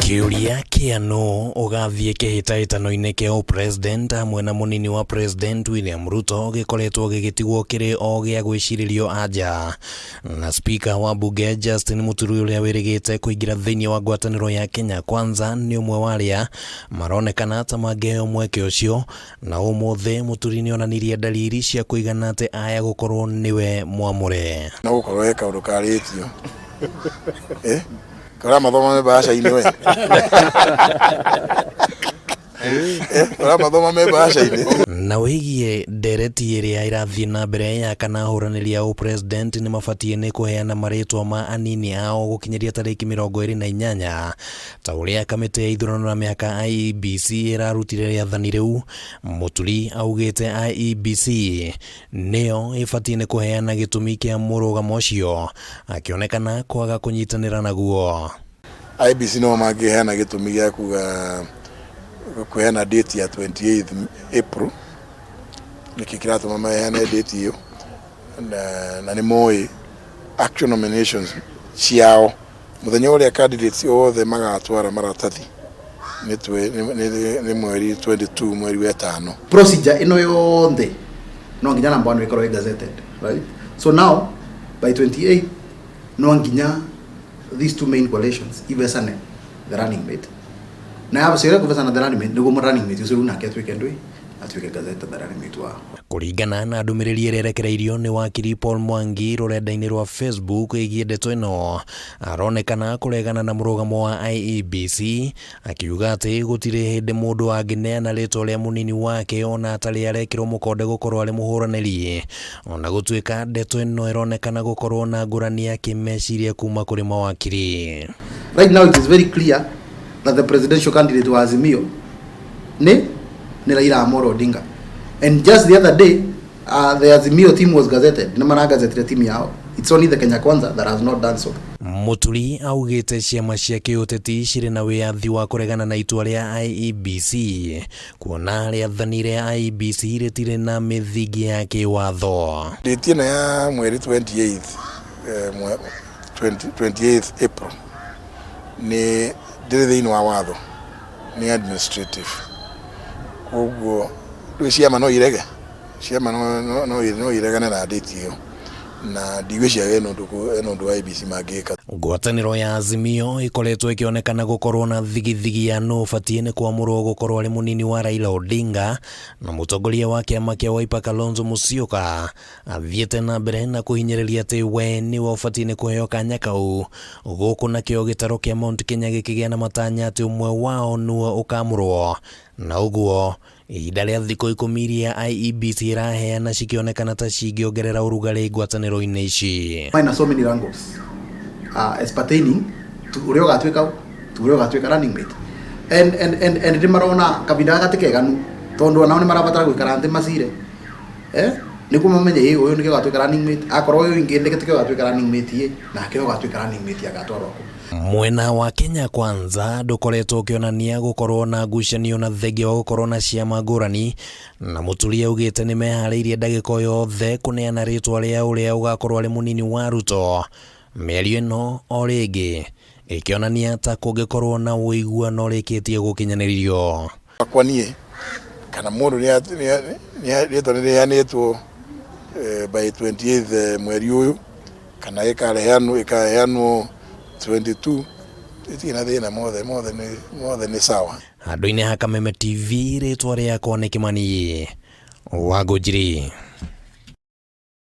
Kĩũria kĩa nũ ũgathiĩ kĩhĩtahĩtano-inĩ kĩa ũpresident hamwe na mũnini wa president William Ruto gĩkoretwo gĩgĩtigwo kĩrĩ o gĩa gwĩcirĩrio anja na spika wa mbunge Justin Muturi ũrĩa wĩrĩgĩte kũingĩra thĩinĩ wa ngwatanĩro ya Kenya Kwanza nĩ ũmwe wa arĩa maronekana ta mangĩheo mweke ũcio. Na ũmũthĩ Mũturi nĩonanirie ndariri cia kũigana atĩ aya gũkorwo nĩwe mwamũre. No gũkorwo he kaũndũ karĩtio. Eh? Ũramathoma me bahasha-inĩ we? Eh, ũramathoma me bahasha-inĩ? Na wĩgiĩ ndereti ĩrĩa ĩrathiĩ na mbere ya kana ahũranĩri a ũpresident nĩmabatiĩ nĩ kũheana marĩtwa ma anini ao gũkinyĩria tarĩki 28 Ta ũrĩa kamĩtĩ ya ithurano na mĩhaka IEBC ĩrarutire rĩathani rĩu, Mũturi augĩte IEBC nĩyo ĩbatiĩ nĩ kũheana gĩtũmi kĩa mũrũgamo ũcio, akĩonekana kwaga kũnyitanĩra naguo. IEBC nĩo mangĩheana gĩtũmi gĩa kuga kũheana date ya 28 April, nĩkĩ kĩratũma maheane date ĩyo, na nĩ moĩ actual nominations ciao. Mũthenya ũrĩa candidates othe magatwara maratathi nĩ nĩ mweri 22 mweri wa ĩtano. Procedure ĩno yonthe no nginya number one ĩkorwo ĩ gazetted, right? So now by 28 no nginya these two main coalitions ivesane the running mate, na yaciore kuvesana the running mate niguo running mate ucio riu nake atuike ndui atuike gazetted the running mate wao. Kũringana na ndũmĩrĩri ĩrĩa ĩrekereirio nĩ wakiri Paul Mwangi rũrenda-inĩ rwa Facebook ĩgiĩ ndeto ĩno, aronekana kũregana na mũrũgamo wa IEBC, akiuga atĩ gũtirĩ hĩndĩ mũndũ angĩneana rĩtwa rĩa mũnini wake ona atarĩ arekĩrwo mũkonde gũkorwo arĩ mũhũranĩri, ona gũtuĩka ndeto ĩno ĩronekana gũkorwo na ngũrani ya kĩmeciria kuma kũrĩ mawakiri. Right now it is very clear that the presidential candidate wa Azimio nĩ Raila Amolo Odinga. And just the other day, the Azimio team was gazetted. Nĩ maragazetire team yao. It's only the Kenya Kwanza that has not done so. Mũturi augĩte ciama cia kĩũteti cirĩ na wĩyathi wa kũregana na itua rĩa IEBC kuona rĩathani rĩa IEBC rĩtirĩ na mĩthingi ya kĩwatho. Date ĩno ya mweri 28, 28 April nĩ ndĩrĩ thĩinĩ wa watho, nĩ administrative. Koguo rĩu ciama no irege, ciama no iregane na date ĩyo, na ndigwĩciria hena ũndũ wa IEBC mangĩka. Ngwatanĩro ya Azimio ĩkoretwo ĩkĩonekana gũkorwo na thigithigi ya nũ ũbatiĩ nĩ kwamũrwo gũkorwo arĩ mũnini wa Raila Odinga na mũtongoria wa kĩama kĩa Wiper Kalonzo Musyoka athiĩte na mbere na kũhinyĩrĩria atĩ we nĩwe ũbatiĩ nĩ kũheo kanya kau, gũkũ nakĩo gĩtarũ kĩa Mount Kenya gĩkĩgĩa na matanya atĩ ũmwe wao nĩwe ũkamũrwo, na ũguo ihinda rĩa thikũ 10 iria IEBC ĩraheana cikĩonekana ta cingĩongerera ũrugarĩ ngwatanĩro-inĩ ici. Minus so many wrangles as pertaining to ũrĩa ũgatuĩka to ũrĩa ũgatuĩka running mate, and nĩ marona kahinda gaka ti keganu tondũ onao nĩ marabatara gũikara nthĩ macire, nĩguo mamenye ĩ ũyũ nĩkĩo ũgatuĩka running mate, akorwo ũyũ ũngĩ nĩkĩo ũgatuĩka running mate, ĩ nake ũgatuĩka running mate agatwarwo kũ. Mwena wa Kenya Kwanza ndũkoretwo ũkĩonania gũkorwo na ngucanio na thengia wa gũkorwo na ciama ngũrani, na Mũturi augĩte nĩ meharĩirie ndagĩka o yothe kũneana rĩtwa rĩa ũrĩa ũgakorwo arĩ mũnini wa Ruto. Mĩario ĩno o rĩngĩ ĩkĩonania ta kũngĩkorwo na ũiguano ũrĩkĩtie gũkinyanĩrio. Akwa niĩ kana mũndũ rĩtwa nĩ rĩheanĩtwo by 28 mweri ũyũ kana ĩkaheanwo 22, ĩtirĩ na thĩna, mothe nĩ sawa. Handũ-inĩ ha Kameme TV, rĩtwa rĩakwa nĩ Kĩmani Wangũnjiri.